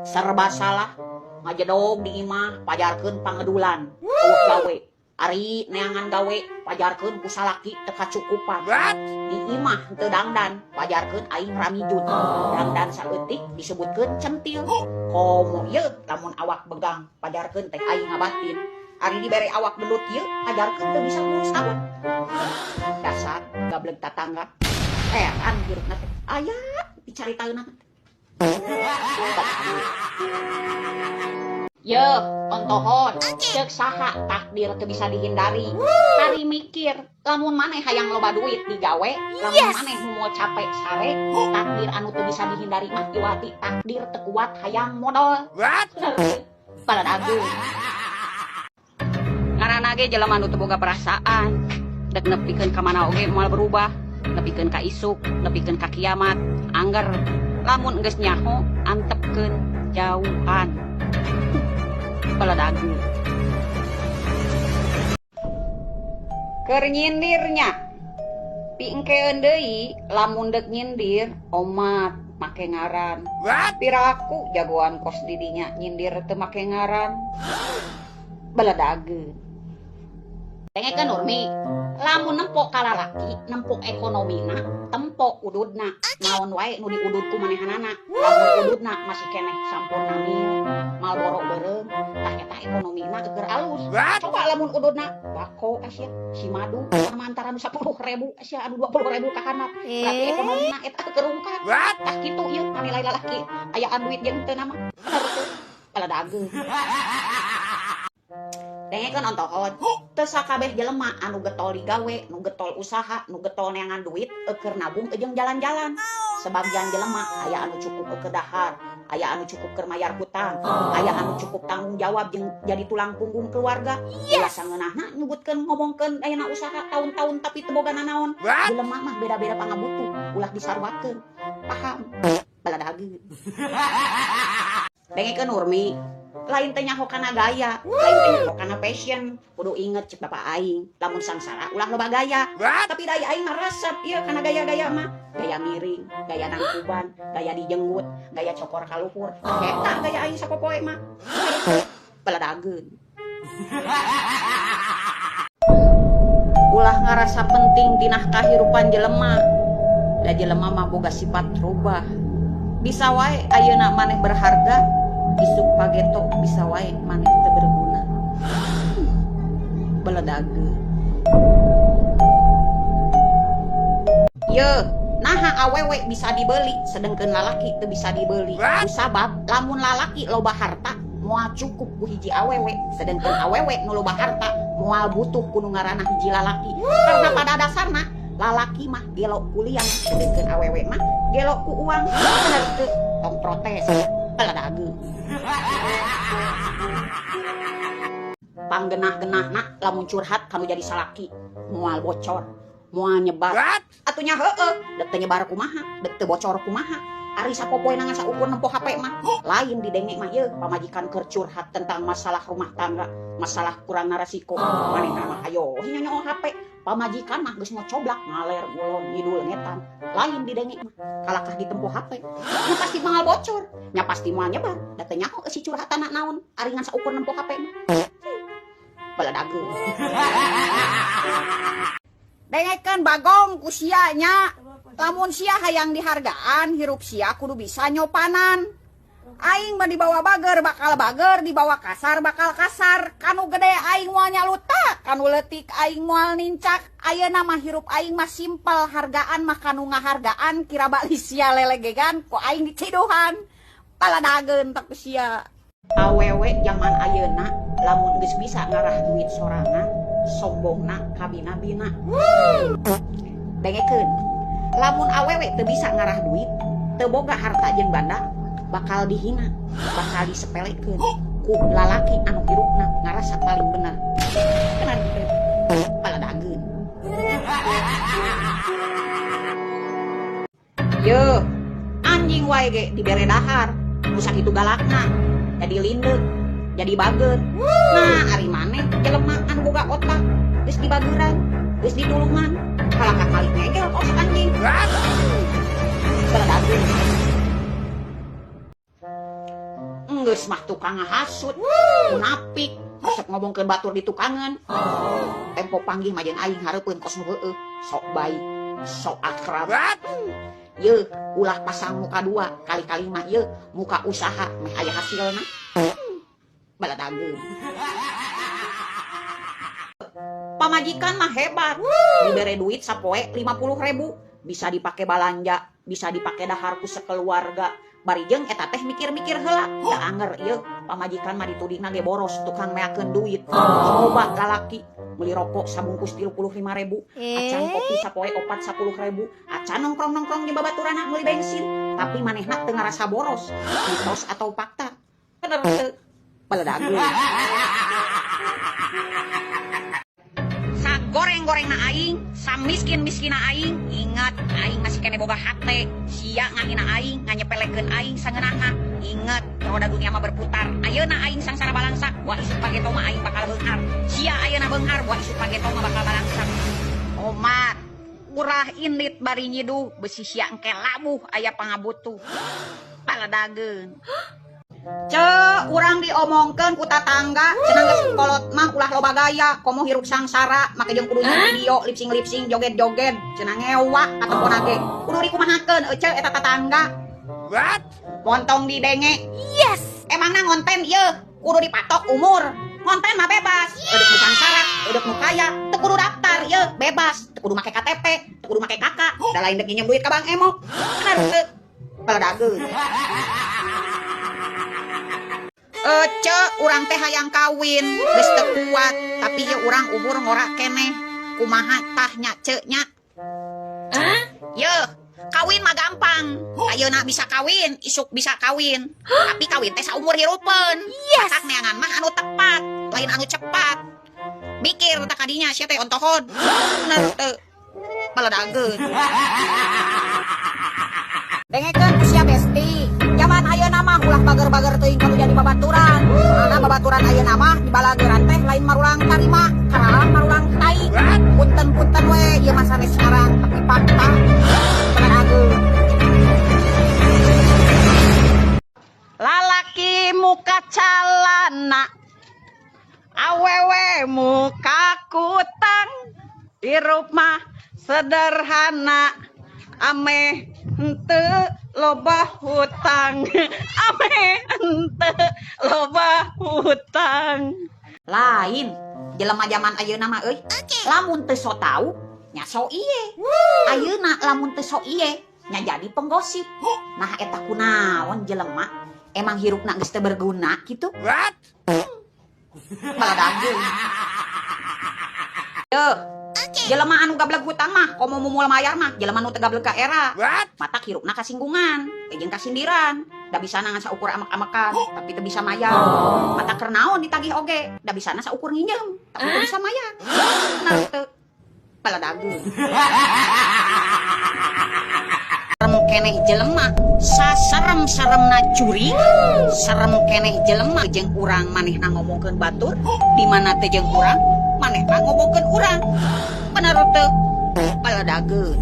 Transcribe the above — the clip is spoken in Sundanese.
Serba salah ngajedog di imah pajarkeun pangedulan eueuh gawe. Ari neangan gawe pajarkeun ku salaki teu kacukupan. Di imah henteu dangdan pajarkeun aing ramijut. Dangdan saeutik disebutkeun centil. Komo ieu lamun awak begang pajarkeun teh aing ngabatin. Ari dibere awak belut ieu pajarkeun teu bisa ngurus awak. Dasar gableg tatangga. Heran hirupna teh aya dicaritaeunna teh. Yeuh, ontohon, ceuk saha takdir teu bisa dihindari. Hari mikir, lamun maneh hayang loba duit digawe, lamun maneh nu moal cape sare, takdir anu teu bisa dihindari mah iwati takdir teu kuat hayang modol. Baladageung. Ngaranna ge jelema nu teu boga perasaan, dek nepikeun ka mana oge moal berubah, nepikeun ka isuk, nepikeun ka kiamat, angger lamun geus nyaho antepkeun jauhan. Baladageung. Keur nyindir nya. Piengkeun deui lamun deuk nyindir omat make ngaran. Piraku jagoan kos di dinya nyindir teu make ngaran. Baladageun. Dengekeun Nurmi, lamun nempo ka lalaki, nempo ekonomina, tempo ududna. Naon wae nu diudud ku manehanana. Lamun ududna masih keneh sampurna mil, Marlboro beureum, tah eta ekonomina keur alus. Coba lamun ududna bako sia, si madu sama antara nu 10.000 sia anu 20.000 ka handap. Berarti ekonomina eta keur rungkad. Tah kitu ieu nilai lalaki ayaan duit jeung teu nama. Bener teu? Baladageung. Dengekeun ontohon, teu sakabeh jelema anu getol digawe, nu getol usaha, nu getol neangan duit eukeun nabung jeung jalan-jalan. Sebagian jelema aya anu cukup eukeun dahar, aya anu cukup keur mayar hutang, aya anu cukup tanggung jawab jeung jadi tulang punggung keluarga. Ulah sangeunahna nyebutkeun ngomongkeun ayeuna usaha tahun-tahun tapi teu boga nanaon. Jelema mah beda-beda pangabutuh, ulah disarwakeun. Paham? Baladageun. Dengekeun Nurmi, lain teh nyaho kana gaya, lain teh nyaho kana fashion. Kudu inget cek bapak aing, lamun sangsara ulah loba gaya. Tapi da aing mah resep ieu kana gaya-gaya mah. Gaya miring, gaya nangkuban, gaya dijenggut, gaya cokor ka luhur. Eta gaya aing sapopoe mah. Baladageun. Ulah ngarasa penting dina kahirupan jelema. Da jelema mah boga sifat rubah. Bisa wae ayeuna maneh berharga, isuk pageto bisa wae maneh teu berguna. Beledageun. Yeuh, naha awewe bisa dibeli sedengkeun lalaki teu bisa dibeli. Kusabab lamun lalaki loba harta moal cukup ku hiji awewe, sedengkeun awewe nu loba harta moal butuh ku nu ngaranna hiji lalaki. Karena pada dasarna lalaki mah gelo ku liang, sedengkeun awewe mah gelo ku uang. Bener teu? Tong protes. Baladageun. Panggenah-genahna lamun curhat kanu jadi salaki, moal bocor, moal nyebar. Atuh nya heueuh, dek teu nyebar kumaha, dek teu bocor kumaha. Ari sapopoe ngan saukur nempo HP mah, lain didenge mah yeuh pamajikan keur curhat tentang masalah rumah tangga, masalah kurangna resiko. Manehna mah hayo nyonyoo HP, pamajikan mah geus ngocoblak ngaler ngulon ngidul ngetan. Lain didenge mah, kalakah ditempo HP. Nya pasti moal bocor, nya pasti moal nyebar. Da teu nyaho eusi curhatanna naon, ari ngan saukur nempo HP mah. Baladageun. Dengekeun bagong ku sia nya. Lamun sia hayang dihargaan, hirup sia kudu bisa nyopanan. Aing mah dibawa bager bakal bager, dibawa kasar bakal kasar. Kanu gede aing moal nyaluta, kanu leutik aing moal nincak. Ayeuna mah hirup aing mah simpel, hargaan mah kanu ngahargaan, kira bali sia lelegegan ku aing diciduhan. Baladageun tak ku sia. Awewe zaman ayeuna lamun geus bisa ngarah duit sorangan, sombongna kabina-bina. Dengekeun, lamun awewe teu bisa ngarah duit, teu boga harta jeung banda, bakal dihina, bakal disepelekeun ku lalaki anu hirupna ngarasa paling bener. Bener teu? Baladageun. Yeuh, anjing wae ge dibere dahar, nu sakitu galakna, jadi lindeuk, jadi bager. Nah, ari maneh jelema anu boga otak, geus dibageran, geus ditulungan, kalakah kali ngegel kos anjing. Baladageun. Geus mah tukang ngahasut, munafik, resep ngomongkeun batur di tukangan. Tempo panggih mah jeung aing hareupeun kos nu heueuh, sok baik, sok akrab. Yeuh, ulah pasang muka dua, kali-kali mah yeuh muka usaha meh aya hasilna. Baladageun. Pamajikan mah hebat, dibere duit sapoe 50.000, bisa dipake balanja, bisa dipake dahar ku sekeluarga. Bari jeung eta teh mikir-mikir heula, da anger ieu pamajikan mah ditudingna ge boros tukang meakeun duit. Coba lalaki meuli rokok sabungkus 35.000, acan kopi sapoe 4 10.000, acan nongkrong-nongkrong di babaturanna meuli bensin, tapi manehna teu ngarasa boros. Mitos atau fakta? Bener teu? Baladageun. Goreng-gorengna aing, samiskin-miskina aing, ingat aing masih kene boga hate, sia ngahina aing, nganyepelekeun aing sangeunahna. Ingat, roda dunia mah berputar. Ayeuna aing sangsara balangsak, wah isuk pageto mah aing bakal beunghar. Sia ayeuna beunghar, wah isuk pageto mah bakal balangsak. Omat, urah indit bari nyiduh, besi sia engke labuh aya pangabutuh. Baladageun. Ce, urang diomongkeun ku tatangga, cenah geus kolot mah ulah loba gaya, komo hirup sangsara, make jeung kudu video lip-sync-lip-sync joget-joget, cenah ngewa katempona ge. Kudu dikumahakeun ece eta tatangga. What? Montong didenge. Yes. Emangna ngonten ieu kudu dipatok umur. Ngonten mah bebas, eudeuk nu sangsara, eudeuk nu kaya, teu kudu daftar ieu bebas, teu kudu make KTP, teu kudu make KK, da lain deuk nginjem duit ka Bank Emok. Bener teu? Baladageun. Ece, urang teh hayang kawin, geus teu kuat, tapi ieu urang umur ngora keneh. Kumaha tah nya ce nya? Yeuh, kawin mah gampang. Ayeuna bisa kawin, isuk bisa kawin. Tapi kawin teh saumur hirupeun. Yes. Matak neangan mah anu tepat, lain anu cepat. Mikir tak kadinya sia teh ontohod. Bener teu? Baladageun. Dengekeun ku sia besti. Jaman ayeuna mah ulah bager-bager teuing kanu jadi babaturan. Soalna babaturan ayeuna mah dibalageran teh lain marulang tarima, karalah marulang tai. Punten-punten we ieu mah sanes ngarang tapi fakta. Baladageun. Lalaki muka calana, awewe muka kutang, hirup mah sederhana, ameh henteu loba hutang, ameh henteu loba hutang. Lain jelema jaman ayeuna mah euy. Lamun teu so tau nya so iye. Ayeuna lamun teu so iye nya jadi penggosip. Nah eta kunaon jelema emang hirupna geus teu berguna kitu? What? Baladageun. Yeuh. Jelema anu gableg hutang mah komo mumul mayar mah jelema nu teu gableg ka era. What? Matak hirupna kasinggungan, jeung kasindiran. Da bisana ngan saukur amek-amekan, tapi teu bisa mayar. Matak keur naon ditagih oge, da bisana saukur nginjem, tapi teu bisa mayar. Bener teu? Baladageun. Serem keneh jelema, saserem-seremna curi, serem keneh jelema jeung urang manehna ngomongkeun batur, di mana teh jeung urang manehna ngomongkeun urang. Bener teu? Baladageun.